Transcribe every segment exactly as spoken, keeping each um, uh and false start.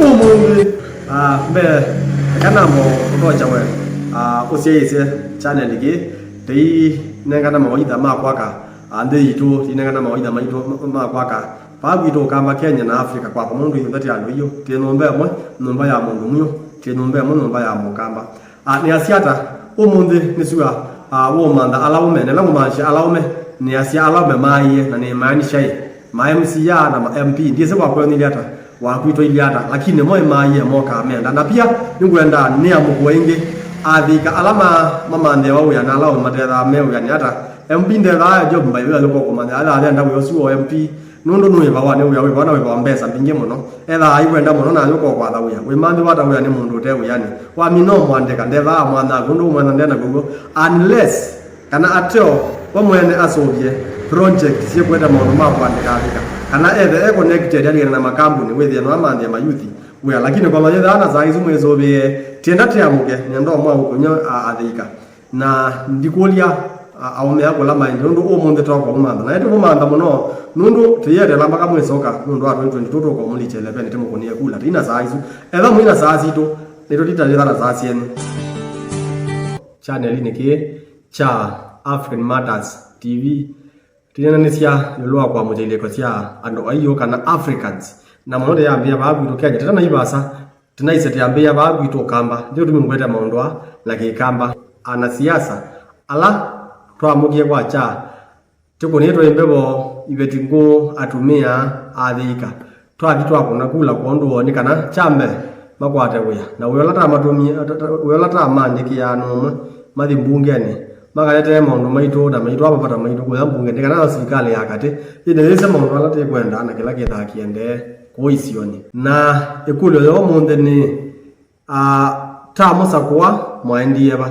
Ũmũnthĩ, ah, mbee, eka nambo ũthokya we, ah, ũsyaĩĩsye channel kĩĩ, tei nengana mawaitha ma kwaka, ah, nthĩ yitũ, tei nengana mawaitha maitũ ma, ma kwaka. Vaa kwitũ Ũkamba, Kenya na Africa kwakwa mũndũ ithuothe tĩ andũ aiũ, twĩ nyũmba ĩmwe, nyũmba ya mũndũ mwiũ, twĩ nyũmba ĩmwe, nyũmba ya Mũkamba. Ah, nĩasya ata ũmũnthĩ nĩsua, ah, wũmantha ala ũme, na ĩla ngũmaanisya ala ũme, nĩasya ala ũme maaĩe, na nĩmaanisha ĩ, ma M C A na ma M P, ndyĩsĩ wakwonile ata, wakwitwa ilye ata, lakini mo ĩmaaĩe mokaa menda. Na pia nĩngwenda nĩamũkũe ĩngĩ athĩĩka ala ma, mamanthĩawa wĩa na ala ũme matethaa me wĩanĩ ata. M P ndethaa Job Mbaive ayũka kũmanya, ethaa nenda wĩa ũsu wa M P, nũndũ nũĩvawa nĩ wĩa, wĩvawa na wĩvawa mbesa mbingĩ mũno. Ethaa aikwenda mũno na ayũka kwatha wĩa. Wĩmanthĩwa ata wĩa nĩ mũndũ ũte wĩanĩ? Wamina ũmwandĩka, ndethaa mwanyaku, ũndũ ũmwenda ndena kũw'o, unless kana ateo we mwene asũvye project syĩkwete maũndũ ma kũandĩka andĩka, kana ethe e connected alikane na makambuni, wĩthĩe no amanthĩe mayuthi wĩa. Lakini kwa mayĩthaa na saa isu mwĩsũvĩe, tienda tiamũke, nenda ũmwe ũkũnywa athĩĩka. Na ndikũlya, a-, aũme akũla maende, nũndũ ũmũnthĩ toka ũmantha. Na ĩtũmũmantha mũno, nũndũ tũyĩetela mpaka mwĩsoka, nũndũ wa twenty twenty-two tũkomũlikya elevenĩ, tĩmũkũnĩe kula. Tĩina saa isu. Etha mwĩna saa sitũ, nĩtũtitalĩtha na saa syenyu. Channelinĩ kĩĩ kya African Matters T V, tũneenanĩsya ĩũlũ wa kũamũkya ilĩko sya andũ aiũ kana Africans. Na mũno tũyambĩĩa vaa kwitũ Kenya, tũtanaĩ vaasa, tũnaisye tũyambĩĩa vaa kwitũ Ũkamba. Nĩ ũtumi ngwete maũndũ aa na Kĩkamba. Anasiasa ala twamũkie kwakya, tũkũnĩtwe ĩmbevo, iveti ngũũ, atumĩa, athĩĩka. Twathi twakũna kula kwondũ woo nĩ kana kya mbee makwate wĩa. Na wĩa ũla tamatũmie, ta-, ta-, wĩa ũla tamaandĩkĩaa nũmwe, mathi mbungenĩ, makaletee maũndũ maitũ na maitũ a mavata maitũ kũya mbungenĩ, kana o silikalĩ ya katĩ yĩnĩyĩsye maũndũ ala tĩkwenda na kĩla kĩthaa kĩendee kũu isionĩ. Na ĩkũlyo ya ũmũnthĩ nĩ, a, ta mũsakũa mwaendie va?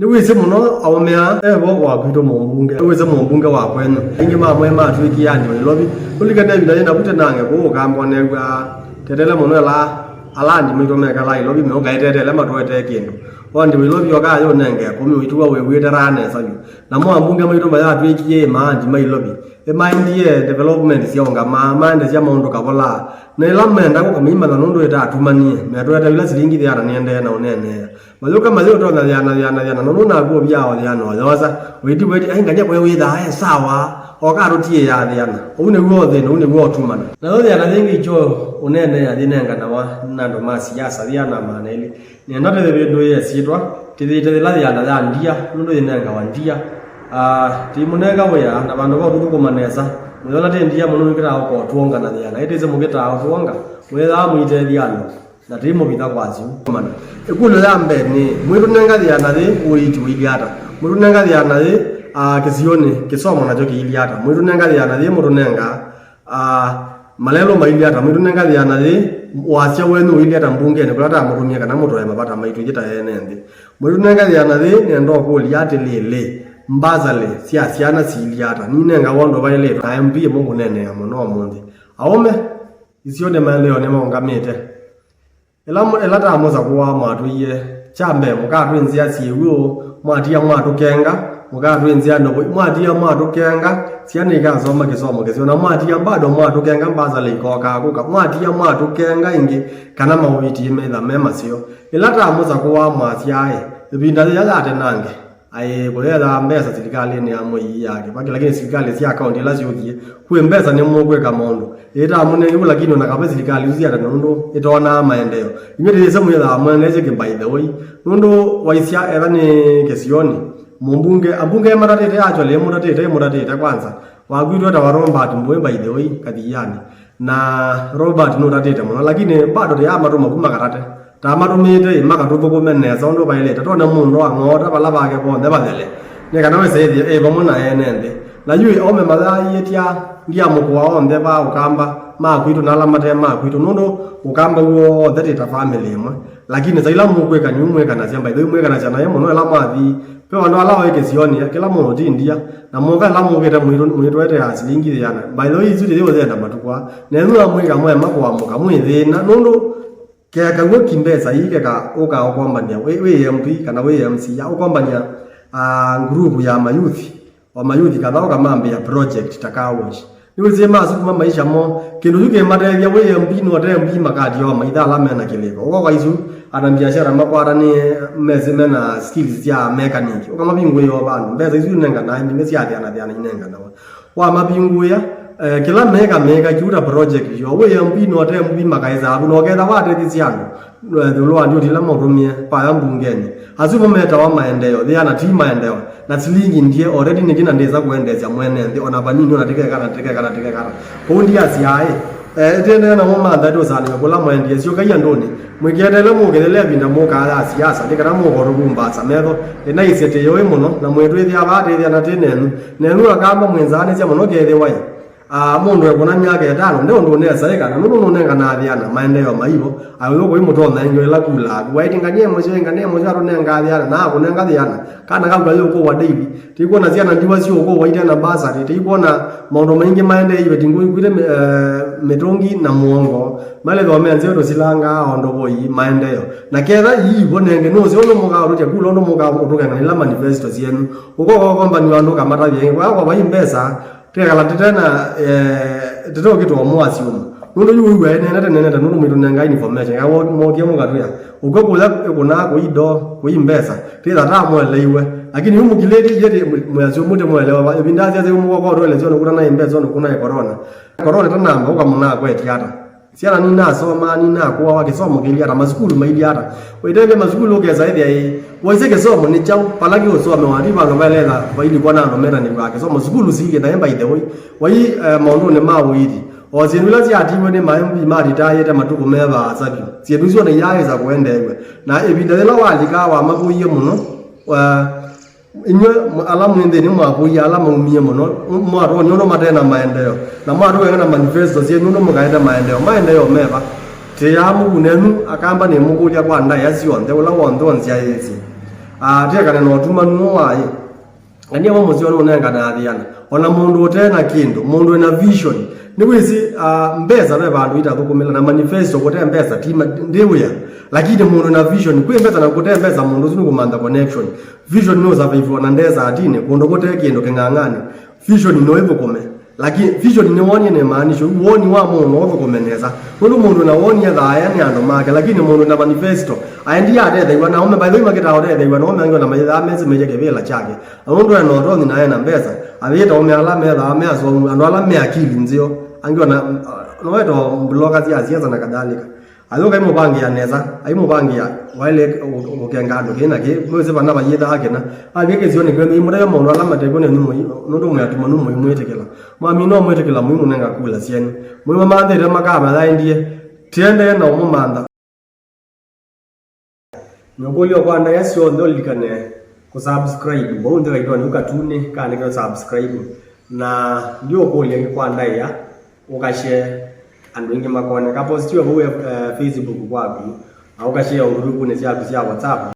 Nĩwĩsĩ mũno aũme aa e vo wa kwitũ mũmbunge, nĩwĩsĩ mũmbunge wa kwenyu. Aingĩ ma mwe matwĩkie andi wa Ilovi. Ũlikane ĩvinda yĩna vu tenange kũu Ũkamba, new'aa tetele mũno ela ala andi maitũ mekalaa Ilovi meũka etetele matũetee kĩndũ. O andi wa Ilovi okaa yũnenge ĩkũmi ũituwa wĩw'ĩte raha nesa vyũ. Namo ambunge maitũ mayatwĩkie ĩ maandi ma Ilovi. Ĩmaendie development syaũngamaa, maendesya maũndũ kavolaa. Na ĩla menda kũka maimanya nũndũ ĩtatumanie, metũete ila silingi thĩana nĩendee na ũneenea. Mayũka mayũtonya thĩana, thĩana, thĩana, na nũnaku ũvyaa o thĩana ũyosa. Ũitiweti, ai, nganya kwe wĩthaa e sawa, oka tũtiĩyaa thĩana. Ũu nĩw'o thĩna, ũu nĩw'o ũtumana. Nayo thĩana yĩngĩ ikyo ũneenea yĩnenganawa na andũ ma siasa, thĩana maana elĩ. Nĩenda tũyĩvĩndũĩe syĩtwa, tĩthĩĩte yĩla yĩana ya ndia, nũndũ yĩnengawa ndia. Ah, tĩimũnenga wĩa, na vandũ va ũtũthũkũma nesa, mũyona tĩ ndia mũno nĩkĩtaa ũkotwonga na yĩana, ĩtĩsĩ mũkĩtaa ũtwonga, mwĩthaa mũitethya andũ, na tĩimũvitha kwasyo. Mana. Ĩkũlyo ya mbee nĩ, mwĩtũnenga yĩana yĩ, ũiiti ũilyĩ ata? Mwĩtũnenga yĩana yĩ, ah, kĩsionĩ, kĩsomo nakyo kĩilyĩ ata? Mwĩtũnenga yĩana yĩ, mũtũnenga Ah, malelũ mailyĩ ata? Mwĩtũnenga yĩana yĩ, wasya wenyu ũilyĩ ata mbungenĩ kũla tamũtũmie kana mũtoe mavata maitũ ithyĩ ta ene nthĩ? Mwĩtũnenga yĩana yĩ, nenda ũkũlya atĩlĩlĩ, mbasali sya syana siilyĩ ata? Ninengawa ũndũ vaĩlĩte, na M P ĩmwe ngũneenea mũno ũmũnthĩ. Aũme, isionĩ maendeeo nĩmaũngamĩte. Ĩla mũ-, ĩla ta mũsakũa mwatwĩie, kya mbee, mũkatwĩnzĩa syĩw'ũ, mwatia mwatũkenga, mũkatwĩnzĩa ndovo, mwatia mwatũkenga, syana ikasoma kĩsomo kĩseo, na mwatia bado mwatũkenga, mbasali ikokaa kũka, mwatia mwatũkenga ĩngĩ, kana maũiiti metha me maseo. Ĩla ta mũsakũa mwasyae, ĩvinda yĩya yatenange. Aĩ, kũyethaa mbesa silikalĩnĩ ya mwei yake vaki, lakini silikalĩ sya kaunti ila syũthie, kwĩ mbesa nĩmũkwĩka maũndũ. Ĩĩ, tamũnengi vu, lakini ona kavai silikalĩ isu syatana nũndũ ĩtonaa maendeeo. Inyuĩ tĩyĩse mwĩthaa mwendeesye kĩ by the way. Nũndũ waisya etha nĩ kĩsionĩ, mũmbunge, ambunge ĩmatatĩte, actually ĩmũtatĩte, ĩmũtatĩte kwanza. Wakwitwe ta wa Robert Mbũĩ by the way, kathianĩ. Na Robert nũtatĩte mũno, lakini bado tĩyamatũma kuma katate. Tamatũmĩte ĩ makatũthũkũme nesa ũndũ vaĩlĩte. Tone mũndũ ang'oota vala vake vonthe vathele. Nĩ kana wĩse ĩthĩe ĩ vamwe na ene nthĩ. Na yu ĩ aũme mayaĩĩtya ndia mũkũa onthe va Ũkamba, ma kwitũ na ala mate ma kwitũ. Nũndũ Ũkamba w'onthe tĩ ta famĩlĩ ĩmwe. Lakini sa ila mũkwĩka nĩu mwĩkanasya, by the way, mwĩkanasya naĩ mũno ĩla mwathi. Ve vandũ ala oĩ kĩsionĩ, kĩla mũndũ ti ndia. Na mũka ĩla mũkĩte mwĩtũ-, mwĩtũetea silingi yĩana. By the way, isu tĩyĩ ũthenda matukũ aa. Na ĩnyu amwĩka mwema kũamũka, mwĩ thĩna. Nũndũ keka w'o ki mbesa ii keka ũka ũkombany'a wĩ, wĩ M P kana wĩ M C A, ũkombany'a, ah, group ya mayuthi. O mayuthi kadhaa ũkamambĩa project ta car wash. Nĩwĩsĩ masukuma maisha moo. Kĩndũ kyu kĩmatethya wĩ M P no te M P makatioa maitha ala mena kĩlĩko. Ũko kwa isu, ana biashara makwatanĩe mesĩ mena skills sya mechanic. Ũkamavingũĩa o vandũ. Mbesa isu inenganae mbingĩ sya thĩana thĩana inenganawa. Wamavingũĩa, eh, kĩla meka meka kiuta project yo. Wĩ M P no te M P makaĩsaa vu. No ketha watethya andũ. Ĩũlũ wa ndiũti ila maũtũmĩe kwaya mbungenĩ. Asu mo metawa maendeeo, thĩana ti maendeeo. Na silingi ndie already nĩkĩ na ndĩsa kũendeesya mwene nthĩ ona vanini ona tikekana tikekana tikekana. Kũu ndiasyaĩ. Eh, ĩtĩendee namo mantha ndũsanĩwe kũla mwaendie syũkai andũnĩ. Mwĩkĩeteele mũkethele ĩvinda mũkaa ya siasa nĩ kana mũkotũvumbaasa metho. Ĩnaisye tĩyũĩ mũno na mwĩtwĩthĩa vaa tĩthĩana tĩ nenyu. Nenyu akamba mwĩnzaanĩsya mũno kethĩwa ĩ Ah, mũndũ ekũna myaka ĩtano nde ũndũ ũnesaĩka, na nũndũ nũnenganaa thĩana maendeeo maivo, ayũyũ kũi mũtonya ĩngĩ ĩla kulaa. Waĩtĩ ngania ĩmwe syo, ngania ĩmwe syo atũnengaa thĩana, na akũnenga thĩana. Kana kaku kayũkũwa daily, tĩikwona syana ndiwa syũkũwa ite na basarĩ, tĩikwona maũndũ maingĩ maendee ivetingũ ikwĩte mĩ- eh, mĩtũngi na mũongo. Malĩthome nzeo tũsilangaa o ndovoi maendeeo. Na ketha iivo nenge nũsĩ ũndũ mũkaũtũtya kula ũndũ mũkaũtũkengana ila manifesto syenyu. Ũkoko kombani wa andũ kamatavya ĩngĩ, kwa kwa vai mbesa, Twĩkala tũte na, eh, tũte ũkĩtwa mũasyo ũmwe. Nũndũ yu wĩw'a enenete nenete nũndũ mwĩtũnenga information. Eka mo- mokie mũkatwĩa. Ũkw'o kũya ĩkũnaa kũi ndoo, kũi mbesa. Twĩtha ta mweleiwe. Lakini yu mũkilĩti yeti mwĩasyo mũte mwelewa. Ĩvinda sya sya mũkoko twelesyo nũkũna na mbesa nũkũna corona. Corona tanamba ũkamũna kweti ata. Syana ninasomaa, ninakũawa, kĩsomo kĩilyĩ ata, masukulu mailyĩ ata. Wĩtembea masukulu ũkesa ĩthĩa ĩ, waisye kĩsomo nĩ kyaũ, vala kĩũsomewa, ti vandũ vaeletha vailikwa na andũ metanĩw'aa kĩsomo, sukulu siilyĩ naĩ by the way, wai eh, maũndũnĩ ma ũithi. O syĩndũ ila syatiiwe nĩ ma M P matitaĩĩte matukũ me vaasa vyũ. Syĩndũ isu ona iyaaĩsa kũendeew'a. Na ĩvinda yĩla walika wamavũie mũno, wa- Inyw'ĩ mwa- ala mwĩ nthĩnĩ mwavũie ala maumie mũno, mwatonya ũndũ mate na maendeeo, na mwatũenga na manifesto syenyu ũndũ mũkaete maendeeo. Maendeeo meva? Tĩaa mũku nenyu akamba nĩmũkũlya kwa ndaĩa syonthe ũla w'onthe ũnzyaĩĩsye. Aa, tĩekane na ũtumanu ũũ waĩ. Ngania wa mũseo nũnenganaa thĩana. O na mũndũ ũte na kĩndũ, mũndũ ena vision. Nĩwĩsĩ, ah, mbesa ve vandũ itathũkũmĩla, na manifesto kũte mbesa ti ma- ndĩ wĩa. Lakini mũndũ na vision, kwĩ mbesa na kũte mbesa, mũndũ ũsu nĩkũmantha connection. Vision nĩ ũsavĩvwa na ndesa atinĩ, kũndũ kũte kĩndũ kĩng'ang'anĩ. Vision no ĩthũkũme. Lakini vision nĩ woni nĩ maanisho, woni wa mũndũ no ũthũkũme nesa. Nũndũ mũndũ na woni ethaa aya nĩ andũ make, lakini mũndũ na manifesto, aendie atethaiwa na ome, by the way, makĩtaa ũtethaiwa na ome angĩ ona maithaa mesĩ meje kĩvĩla kyake. Na nũndũ ena ũtonyi na ena mbesa, avĩta ome ala methaa me asomu, andũ ala me akili nzeo, angĩ ona, no weta mbuloka sya siasa na kadhalika. Ayũka aimũvangĩa nesa, aimũvangĩa waĩle kũkenga andũ kĩ na kĩ, mwĩsĩ vana vayĩthaa kĩna. Angĩ kĩsionĩ kĩu, imũtavya maũndũ ala matekw'o nenyu mũi, nũndũ mwĩ atumanu mũimwĩtĩkĩla. Mwamina ũmwĩtĩkĩla mũimũnenga kula syenyu. Mũimamanthĩte makamayaendie, tiendee na ũmũmantha. Nũkũlyo kwa ndaĩa syonthe ũlilikane kũsubscribe. Vau nthĩ kaitoni ũkatunĩ kaandĩkĩtwe subscribe. Na ndiũkũlya ĩngĩ kwa ndaĩa, ũkashare andũ aingĩ makone. Kapostiwe vau, eh, Facebook kwaku, na ũkashare o ngurupunĩ syaku sya WhatsApp.